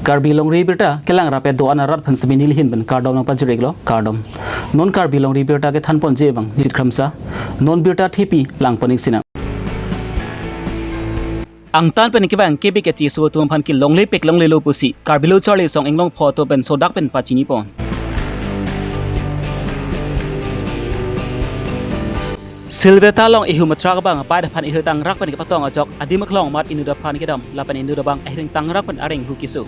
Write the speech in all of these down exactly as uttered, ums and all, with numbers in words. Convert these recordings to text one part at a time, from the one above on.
Karbi Longri Abirta kelang rap-et do-an arat aphan semi nelihin pen kardom nangpajir-iklo, kardom. Non Karbi Longri Abirta kethanponji abang Nijit Kramsa, non birta thepi langpon-ik sinang. Angtan pen kevang kebe kacheso atum aphan kelongle pek longlelo pusi Karbi Lo Charli Asong Inglongpho atum pen sodak pen pachinipon. Silveta along ihum atrak abang apei aphan ihir tangrak pen kepatong ajok adim aklong amat inut aphan kedam lapen inut abang ahir tangrak pen areng hu keso.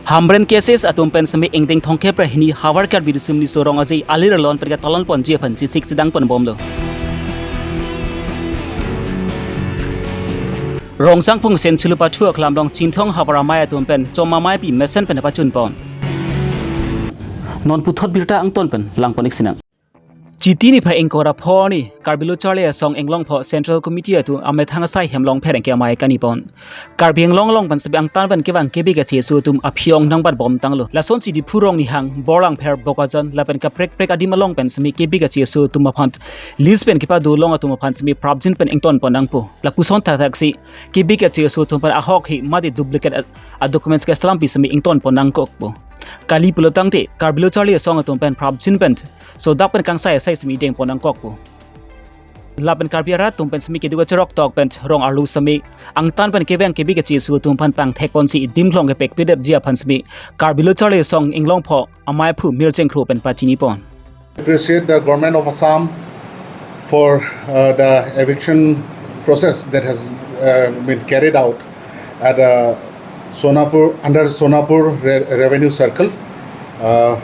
Hamren cases atum pen semi ingdeng thomkep ra hini Havar Karbi Riso Nimso Rong Aje alir alon pen ketalonponji aphan chesik chedangponbomlo. Rongchang Phungsen Chilupathu Aklam Rong Chinthong Havar Amei atum pen chom ameipi mesen pen pachunpon. Non puthot birta angton pen langpon-ik sinang. Chiti niphai ingkoi ra pho arni Karbi Lo Charli Asong Inglongpho Central Committee atum amethang asai hem along pherangke amei kanipon. Karbi Anglong along pen semi angtan pen kevang kebe kacheso atum aphi-ong nangbatbom tanglo. Lasonsi Diphu Rongnihang, Borlangpher, Bokajan lapen kaprek prek adim along pen semi kebe kacheso atum aphan list pen kepado long atum aphan semi prapjin pen ingtonpon nangpo. Lapuson thakthak si kebe kacheso atum aphan ahok hi mate duplicate a, a documents keselampi semi ingtonpon nangkokpo. Kali pulotangte Karbi Lo Charli Asong atum pen prapjin pen sodak pen kangsai asai semi dengpon nangkokpo. Lapen Karbi arat atum pen semi keduk kacherok tok pen rong arlo semi angtan pen kevang kebe kacheso atum aphan pangthekponsi adim along kepekpedetji aphan semi Karbi Lo Charli Asong Inglongpho Amei aphu Mir Chengkro pen pachinipon. Appreciate the government of Assam for uh, the eviction process that has uh, been carried out at uh, Sonapur, under Sonapur Re- Revenue Circle uh,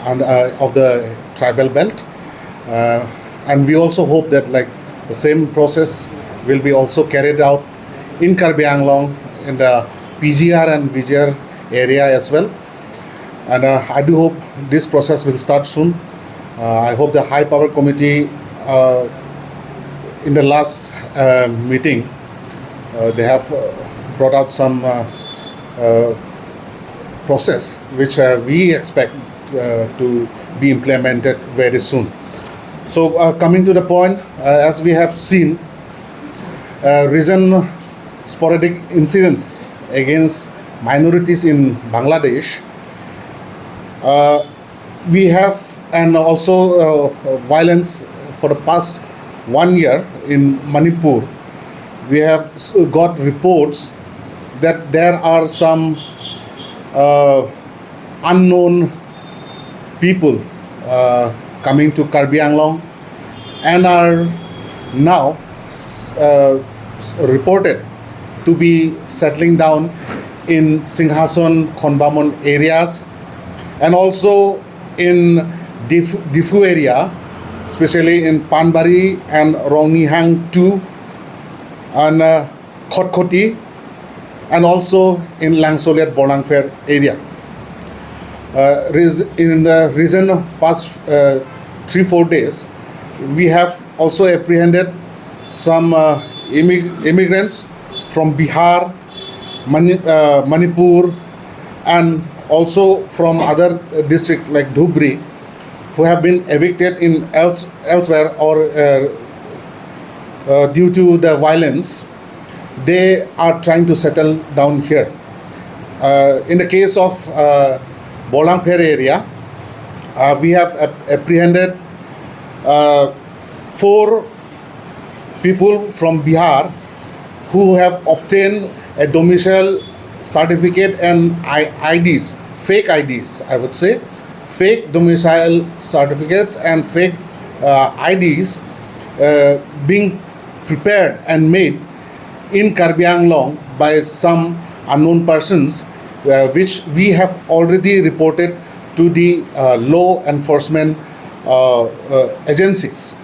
and, uh, of the tribal belt. Uh, and we also hope that, like, the same process will be also carried out in Karbi Anglong in the P G R and V G R area as well. And uh, I do hope this process will start soon. Uh, I hope the High Power Committee, uh, in the last uh, meeting, uh, they have uh, brought out some uh, uh, process which uh, we expect uh, to be implemented very soon. So, uh, coming to the point, uh, as we have seen, uh, recent sporadic incidents against minorities in Bangladesh, uh, we have, and also uh, violence for the past one year in Manipur. We have s- got reports that there are some uh, unknown people uh, coming to Karbi Anglong and are now s- uh, s- reported to be settling down in Singhason, Khonbamon areas, and also in Diphu, Diphu area, especially in Panbari and Rongnihang two, and uh, Khatkhati, and also in Langsoliat Borlangpher area. Uh, res- in the recent past uh, three four days, we have also apprehended some uh, immig- immigrants from Bihar, Mani- uh, Manipur, and also from other district like Dhubri, who have been evicted in else- elsewhere or uh, uh, due to the violence, they are trying to settle down here. Uh, in the case of uh, Borlangpher area, uh, we have ap- apprehended uh, four people from Bihar who have obtained a domicile certificate and I- I Ds, fake I Ds, I would say, fake domicile certificates and fake uh, I Ds uh, being prepared and made in Karbi Anglong by some unknown persons, uh, which we have already reported to the uh, law enforcement uh, uh, agencies.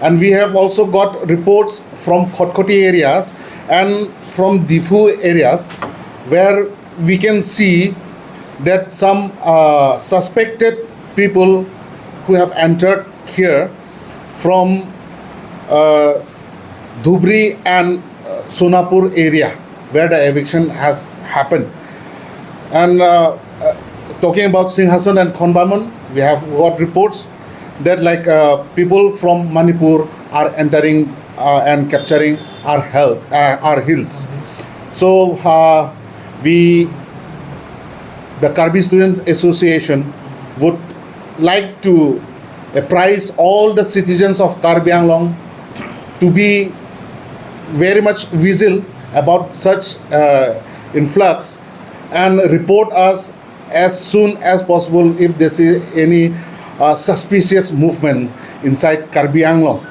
And we have also got reports from Khatkhati areas and from Diphu areas, where we can see that some uh, suspected people who have entered here from uh, Dhubri and uh, Sonapur area where the eviction has happened. And uh, uh, talking about Singhason and Khonbamon, we have got reports that, like, uh, people from Manipur are entering uh, and capturing our health, uh, our hills. So, uh, we, the Karbi Students Association, would like to apprise all the citizens of Karbi Anglong to be very much vigil about such uh, influx and report us as soon as possible if they see any uh, suspicious movement inside Karbi Anglong.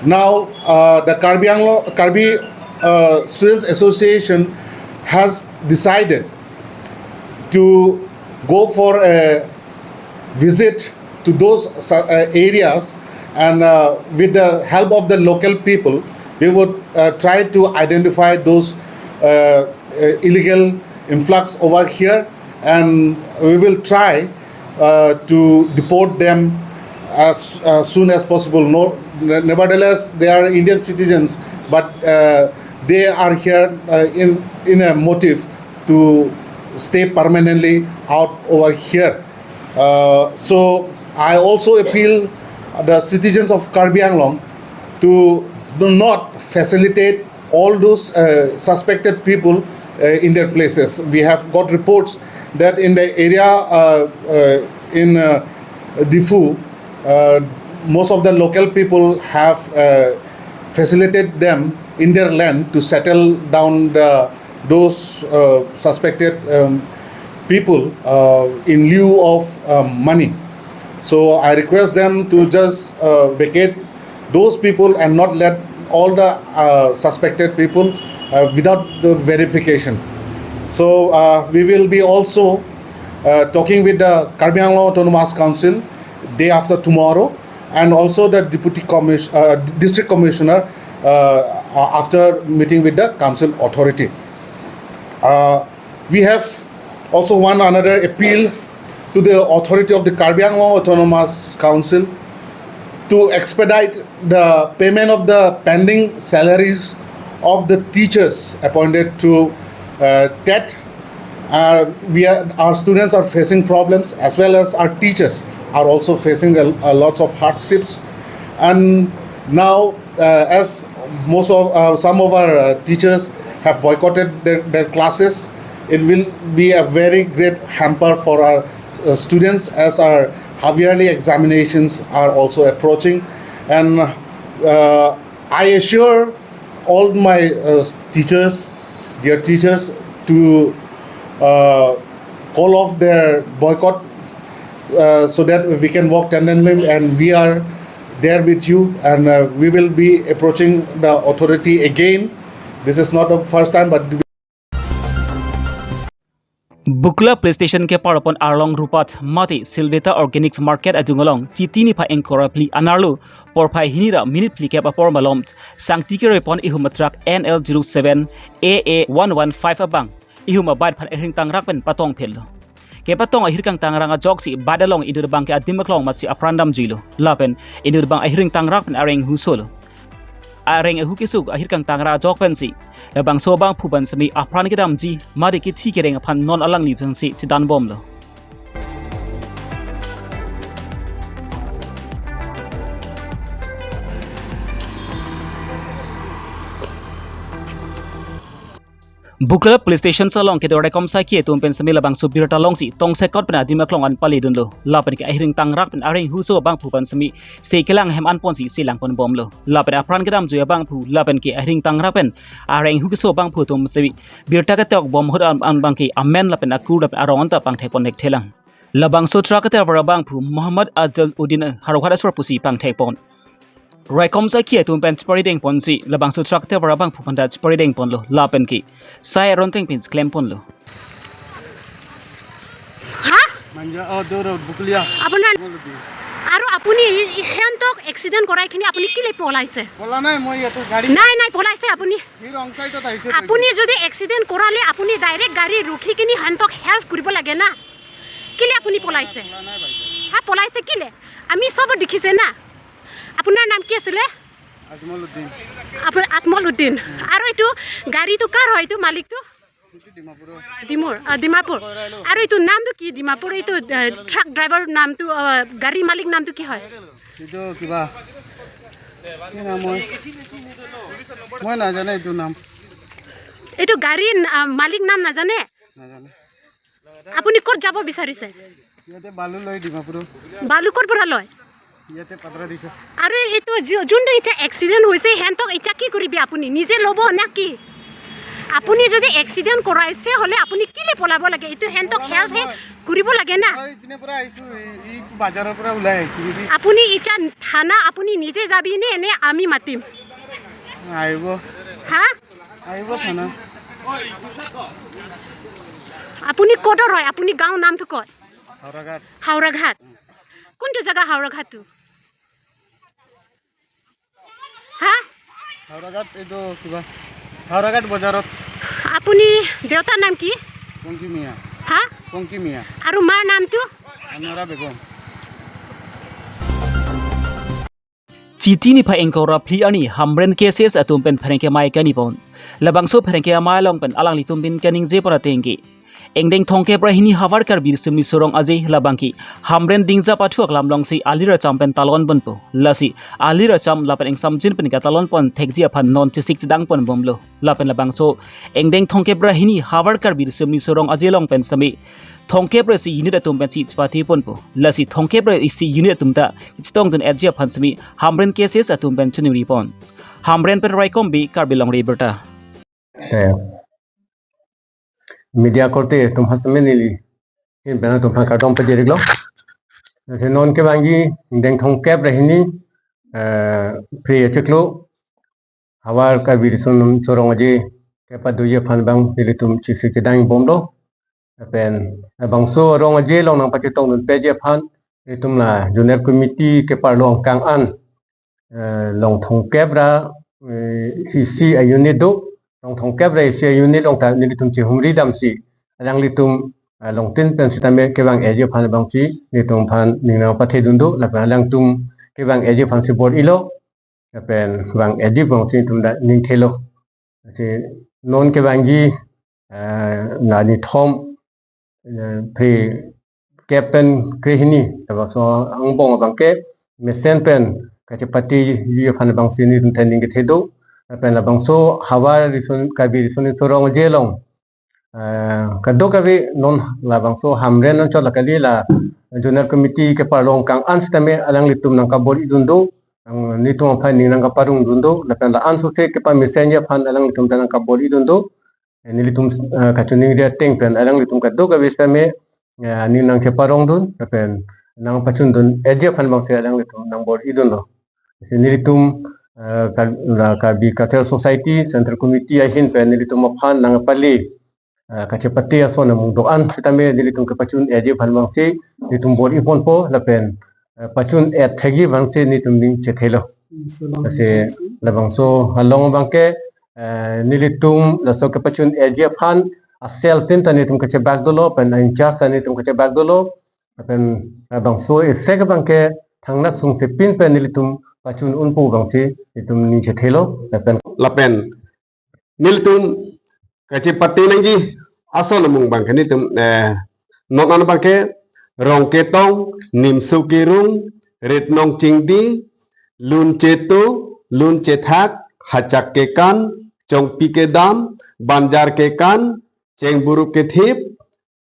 Now, uh, the Karbi Anglong, Karbi uh, Students Association has decided to go for a visit to those uh, areas, and uh, with the help of the local people, we would uh, try to identify those uh, uh, illegal influx over here, and we will try uh, to deport them as uh, soon as possible. No, ne- nevertheless, they are Indian citizens, but uh, they are here uh, in in a motive to stay permanently out over here. Uh, so I also appeal the citizens of Karbi Anglong to do not facilitate all those uh, suspected people uh, in their places. We have got reports that in the area uh, uh, in uh, Diphu, uh, most of the local people have uh, facilitated them in their land to settle down the those uh, suspected um, people uh, in lieu of um, money. So I request them to just uh, vacate those people and not let all the uh, suspected people uh, without the verification. So uh, we will be also uh, talking with the Karbi Anglong Autonomous Council day after tomorrow, and also the deputy commis- uh, district commissioner uh, after meeting with the council authority. Uh, we have also one another appeal to the authority of the Karbi Anglong Autonomous Council to expedite the payment of the pending salaries of the teachers appointed to uh, TET. Uh, we are, our students are facing problems, as well as our teachers are also facing a, a lots of hardships. And now, uh, as most of uh, some of our uh, teachers have boycotted their, their classes, it will be a very great hamper for our uh, students, as our half-yearly examinations are also approaching. And uh, I assure all my uh, teachers, dear teachers, to uh, call off their boycott uh, so that we can work tandemly, and we are there with you, and uh, we will be approaching the authority again. This is not the first time, but Bukla Police Station kepar apon Arlong Rupat mate Silveta Organics Market adung along Chiti niphai ingkoi ra phli anerlo porphai hini ra minute phlikep apor malom sangti kere pon ihum a truck N L zero seven A A one one five abang ihum a bike aphan ahireng tangrak pen patong phel lo. Kepatong ahireng tangrak ajoksi bike along inut abang ke adim aklong matsi apran damjui lo. Lapen inut abang ahireng tangrak pen areng huso lo. Areng ahu kesuk ahireng tangrak ajok pensi labangso abangphu pen semi apran kedamji mate kethi kereng aphan non alangli pensi chedan bomlo. Bukla Police Station along kedo Raikom Saiki atum pen semi labangso birta longsi tongsekot pen adim aklong an pali dunlo. Lapen ke ahireng tangrak pen areng huso abangphu pen semi se kelang hem an ponsi selang pon bomlo. Lapen apran kedamjui abangphu lapen ke ahireng tangrak pen areng huso abangphu atum semi birta ketok bom ahut an, an abang ke amen lapen akur lapen arong anta pangthek pon thekthelang. Labangso truck driver abangphu Muhammad Ajal Uddin Haruhat asor pusi pangthek pon. Raikom Saiki atum pen chepari deng ponsi labangso truck driver abangphu aphanta chepari deng ponlo lapen ke sai aron teng pen klem ponlo. হা? মাঞ্জা, অ, দৌৰ, বকলীয়া। আপোনাৰ, মলদি। আৰু আপুনি ই-, ই-, সিহঁতক এক্সিডেণ্ট কৰাই কিনি আপুনি কেলে পলাইছে? পলা নাই, মই ইয়াতে গাড়ী নাই, নাই, পলাইছে আপুনি। সি ৰং চাইডত আহিছে। আপুনি যদি এক্সিডেণ্ট কৰালে, আপুনি ডাইৰেক্ট গাড়ী ৰখি কিনি সিহঁতক হেল্প কৰিব লাগে না। কেলে আপুনি পলাইছে? পলা নাই, বাইদেউ। হা, পলাইছে কেলে? আমি চব দেখিছে না। আপোনাৰ নাম কি আছিলে? আজমল উদ্দিন। আপোনাৰ আজমল উদ্দিন। আৰু এইটো গাড়ীটো কাৰ হয়, এইটো মালিকটো? এইটো ডিমাপুৰৰ। ডিমুৰ, আ, ডিমাপুৰ। আৰু এইটো নামটো কি? ডিমাপুৰ এইটো, আ, ট্ৰাক ড্ৰাইভাৰ নামটো, আ, গাড়ী মালিক নামটো কি হয়? এইটো কিবা, কি নাম হয়? মই নাজানো এইটো নাম। এইটো গাড়ীৰ, আ, মালিক নাম নাজানে? নাজানে। আপুনি ক'ত যাব বিচাৰিছে? ইয়াতে বালু লয় ডিমাপুৰ। বালু ক'ৰ পৰা লয়? ইয়াতে পাত্ৰা দিছে। আৰু এইটো যি-, যোনটো এতিয়া এক্সিডেণ্ট হৈছে, সিহঁতক এতিয়া কি কৰিব আপুনি? নিজে ল'ব নে কি? আপুনি যদি এক্সিডেণ্ট কৰাইছে হ'লে আপুনি কেলে পলাব লাগে? এইটো সিহঁতক হেল্প হে কৰিব লাগে না? মই ইপিনে পৰা আহিছো, এই, এই বজাৰৰ পৰা ওলাই আহিছো। আপুনি এতিয়া থানা আপুনি নিজে যাবি নে, নে আমি মাতিম? আহিব। হা? আহিব থানা। আপুনি ক'তৰ হয়? আপুনি গাঁৱৰ নামটো ক'ত? হাওৰাঘাট। হাওৰাঘাট। কোনটো জেগা হাওৰাঘাটটো? হা? হাওৰাঘাট এইটো কিবা হাওৰাঘাট বজাৰত। আপুনি দেউতাৰ নাম কি? পংকি মিয়া। হা? পংকি মিয়া। আৰু মাৰ নামটো? আনোৱাৰা Begum. Chiti niphai ingkoi ra phli arni Hamren K S S atum pen pherangke amei kaningje pon. Labangso pherangke amei along pen alanglitum pen kaningje pon atengke, ingdeng thomkep ra hini havar Karbi Riso Nimso Rong Aje labangke Hamren Dingja pathu aklam alongsi ali racham pen talon ponpo. Lasi ali racham lapen ingsamjin pen katalon pon thekji aphan non chesik chedang pon bomlo. Lapen labangso ingdeng thomkep ra hini havar Karbi Riso Nimso Rong Aje along pen sitame thomkep ra isi unit atum pensi chepathe ponpo. Lasi thomkep ra isi unit atum ta chetongdun-etji aphan sitame Hamren K S S atum pen chiningri pon. Hamren pen Raikom Bey, Karbi Longri Abirta. Eh, media korte atum aphan sitame neli ahin pen atum aphan kardom pajir-iklo. Lasi non kevangji ingdeng thomkep ra hini, eh, phli achiklo havar Karbi Riso Nimso Rong Aje kepadoji aphan bang nelitum chesik chedang bomlo. Lapen labangso Rong Aje along nangpachetongdun-etji aphan nelitum la Zonal Committee keparlo angkang an, eh, long thomkep ra, eh, isi a-unit do, long thomkep ra isi a-unit along ta nelitum chehumri damsi alanglitum, eh, longtin pen sitame kevang-etji aphan bangsi nelitum aphan ning nangpathedun do, lapen alangtum kevang-etji aphansi bor-ilo. Lapen vang-etji aphansi nelitum ta ning thelo. Lasi non kevangji, eh, la nithom, eh, phli kep pen kre hini, labangso angbong abangke mesen pen kachepatheji aphan bangsi nelitum ta ning kethe do. Lapen labangso havar Riso, Karbi Riso Nimso Rong Aje along, eh, kadokave non labangso Hamren anchot la kali la Zonal Committee keparlo angkang an sitame alanglitum nangkabor-idun do. Ang nelitum aphan ning nangkaparongdun do. Lapen la-an sose kepamesenji aphan alanglitum ta nangkabor-idun do. Eh, nelitum, eh, kachiningri ateng pen alanglitum kadokave sitame, eh, ning nangcheparongdun lapen nangpachundun-etji aphan bangsi alanglitum nangbor-idunlo. Lasi nelitum, eh, Kar-, la Karbi Cultural Society Central Committee ahin pen nelitum aphan nangpale, eh, kachepate ason amung do-an sitame nelitum kepachun-etji aphan bangsi nelitum bor-i ponpo lapen, eh, pachun-et thekji bangsi nelitum ning chethelo. Lasi labangso along abangke, eh, nelitum laso kepachun-etji aphan a-cell tin ta nelitum kachebak dolo, pen a-in-charge ta nelitum kachebak dolo, lapen, eh, labangso isi abangke thangnat sungse pin pen nelitum pachun-unpo bangsi nelitum ning chethelo, lapen, lapen nelitum kachepate nangji ason amung abangke nelitum, eh, non an abangke Rongketong, Nimso Kerung, Ritnong Chingdi, Lun Chetu, Lun Chethak, Hachak Kekan, Chongpi Kedam, Banjar Kekan, Chengburuk Kethip,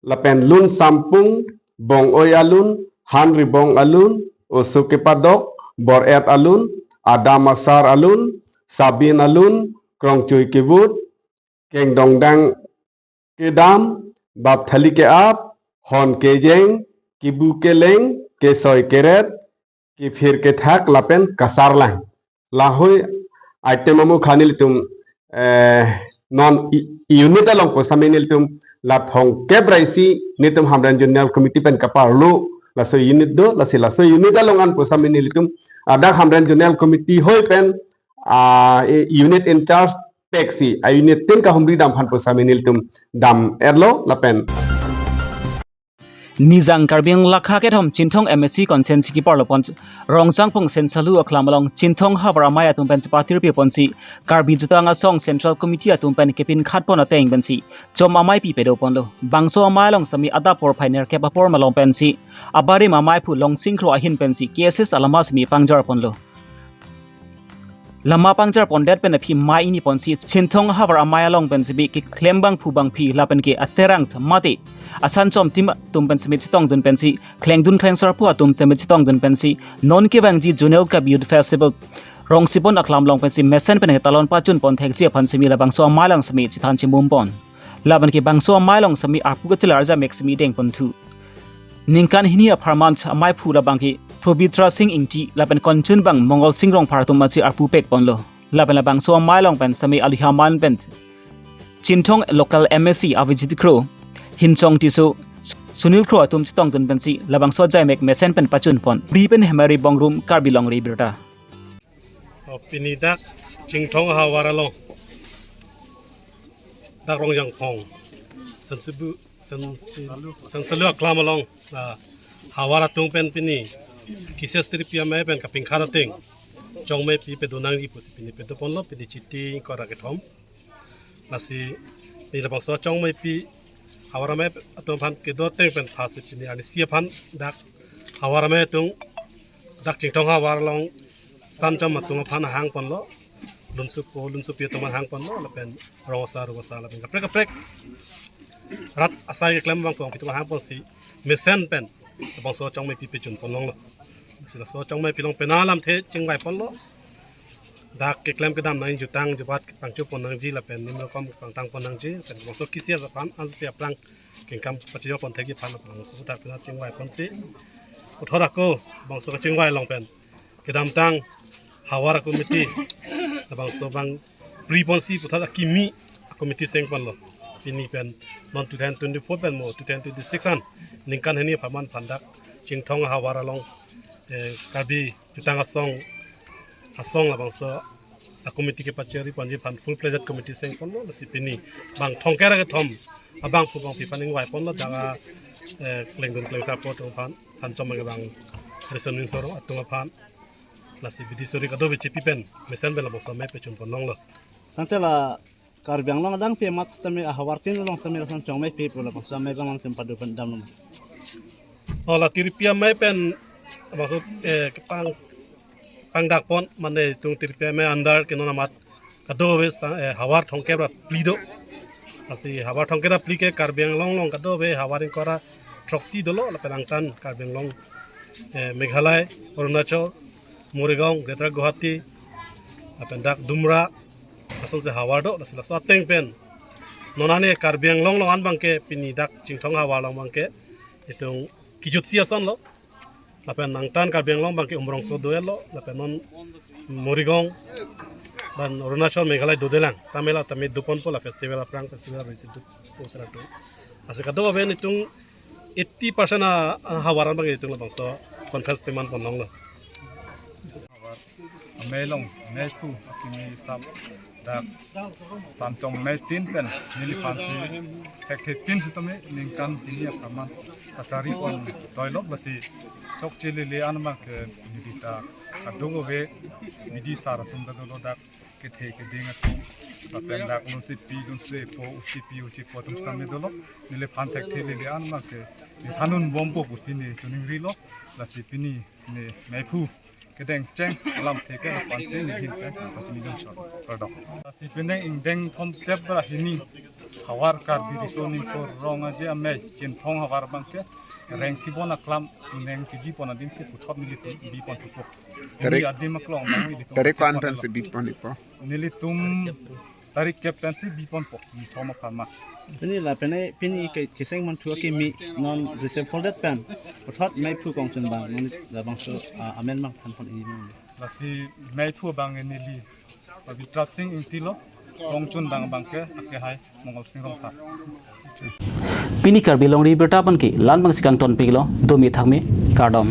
lapen Lun Sampung, Bong-oi Alun, Han Ribong Alun, Oso Kepadok, Bor-et Alun, Adam Asar Alun, Sabin Alun, Krongchui Kevut, Kengdongdang Kedam, Bapthali Ke-ap, Hon Kejeng, Kebu Keleng, Kesoi Keret, Kephir Kethak lapen Kasarlang. Lahui item amukha nelitum, eh, non i-, unit along pusitame nelitum la thomkep ra isi nelitum Hamren Zonal Committee pen kaparlo laso unit do, lasi laso unit along an pusitame nelitum adak Hamren Zonal Committee hoi pen, ah, i-, unit in-charge peksi a-unit tin kahumri dam aphan pusitame nelitum dam-etlo lapen Nijang Karbi Anglong lakha kethom Chinthong M A C constituency keparlo pon Rongchangpung Sensalu aklam along Chinthong havar amei atum pen chepathirpi ponsi Karbi Jutang Asong Central Committee atum pen kepinkhat pon ateng pensi chom amei pipedo ponlo. Bangso amei along sitame adap porphai nerkep apor malom pensi abarim ameiphu Longsing Kro ahin pensi K S S alama sitame pangjar ponlo. Lama pangjar pondet pen aphi mai ingni ponsi Chinthong ahavar amei along pen simi keklem bangphu bangphi lapen ke aterang mate asan chom tim atum pen simi chetongdun pensi klengdun klengsarpo atum simi chetongdun pensi non kevangji Zonal Karbi Youth Festival Rongsibon aklam along pensi mesen pen hetalon pachun pon thekji aphan simi labangso amei along simi chethan chimum pon. Lapen ke bangso amei along simi arpu kachelar jamek simi deng pon thu. Ningkan hini apharman ameiphu labang ke Pabitra Singh Ingti lapen konchun bang Mongol Singh Rongphar atum asi arpu pek ponlo. Lapen labangso amei along pen simi alihaman pen Chinthong local M A C Avijit Kro, Hinchong Tisso, Sunil Kro atum chetongdun pensi labangso ajaimek mesen pen pachun pon. Ri pen Hemari Bongrung, Karbi Longri Abirta. Oh, pini dak Chinthong ahavar along, dak Rongjangphong, Sensibu, Sensi, Sensalu aklam along, ah, havar atum pen pini K C S T R P amei pen kapingkhat ateng chongmeipi pedonangji pusi pini pedo ponlo, pini Chiti ingkoi ra kethom. Lasi pini labangso chongmeipi havar amei atum aphan kedo ateng pen thasi pini arnisi aphan dak havar amei atum, dak Chinthong ahavar along san chom atum aphan hang ponlo, lunsupo lunsupi atum aphan hang ponlo, lapen rong asar, rong asar, lapen kaprek kaprek rat asai keklem bangphu bangphi atum aphan hang ponsi mesen pen labangso chongmeipi pechun pon longlo. Si laso chongmeipi along penang alamthe chingvai ponlo. Dak keklem kedam nangji, jutang jubat pangcho pon nangji lapen nimrokom pangtang pon nangji, lapen labangso K C S aphan ansi aphrang kengkam pachejor pon thekji aphan labangso dak penang chingvai ponsi puthot ako labangso kachingvai along pen kedamtang havar committee labangso bang pri ponsi puthot akimi committee seng ponlo. Pini pen non two thousand twenty-four pen mo two thousand twenty-six an ningkan hini apharman aphan dak Chinthong ahavar along, eh, Karbi Jutang Asong, asong labangso a committee kepachari ponji aphan full fledged committee seng ponlo. Lasi pini bang thomkep ra kethom abangphu bangphi aphan ingvai ponlo, dak, eh, klengdun klengsarpo atum aphan, san chom abang Rison Ningso Rong atum aphan. Lasi bidi suri kadokave chepi pen mesen pen labangso amei pechun pon longlo. Tangte la Karbi Anglong adang pi amat sitame ahavar tin along sitame lason chongmeipi pu labangso amei abang nangtum pado pen damlo. Oh, la T R P amei pen labangso, eh, kepang pangdak pon, mane itum T R P amei under ke non amat kadokave sa, eh, havar thomkep ra phli do. Lasi havar thomkep ra phli ke Karbi Anglong along kadokave havar ingkoi ra throksi dolo, lapen angtan Karbi Anglong, eh, Meghalaya, Arunachal, Morigaon, Greater Guwahati, lapen dak Dumra, lasonsi havar do, lasi laso ateng pen non ani Karbi Anglong along an abangke pini dak Chinthong ahavar along abangke itum kejutsi ason lo. Lapen angtan Karbi Anglong abangke Umrongso do-etlo, lapen non Morigaon dan Arunachal, Meghalaya dodelang. Sitame la tame do ponpo, la festival aphrang, festival risi do, o sera do. Lasi kadokave itum eighty percent a, ahavar abangke itum labangso conference peman pon longlo. Amei along, meiphu akimi sap dak san chongmei tin pen neliphansi thekthe tin sitame ningkan hini apharman kachari pon toilo. Lasi chokche lele an abangke neli ta kadokave bidi sar atum ta dolo, dak kethe keding atum, lapen dak lunsepi lunsepo, uchepi uchepo atum sitame dolo. Neliphan thekthe lele an abangke ne thandun bompo pusi ne choningrilo. Lasi pini ne meiphu kedengcheng alamthe ke aphansi ne hin pen pachini dun son kardom. Lasi penang ingdeng thomkep ra hini havar Karbi Riso Nimso Rong Aje Amei Chinthong ahavar abangke Rongsibon aklam tuneng keji pon adimsi puthot nelitum bi pon thupo. Tarik, neli adim aklong abang nelitum tarik ko-an pensi bi pon ipo? Nelitum tarik kep pensi bi ponpo, ni thom apharman. Pini la pene, pini ke, keseng manthu akimi non reserve folder pen puthot meiphu kongchun abang non labangso, ah, amen abang than pon ini non. Lasi meiphu abang neli Pabitra Singh Ingti lo, kongchun abang abangke akehai Mongol Singh Rongphar. Pini Karbi Longri Abirta pen ke la-an abangsi kangton piklo, domi thakmi, kardom.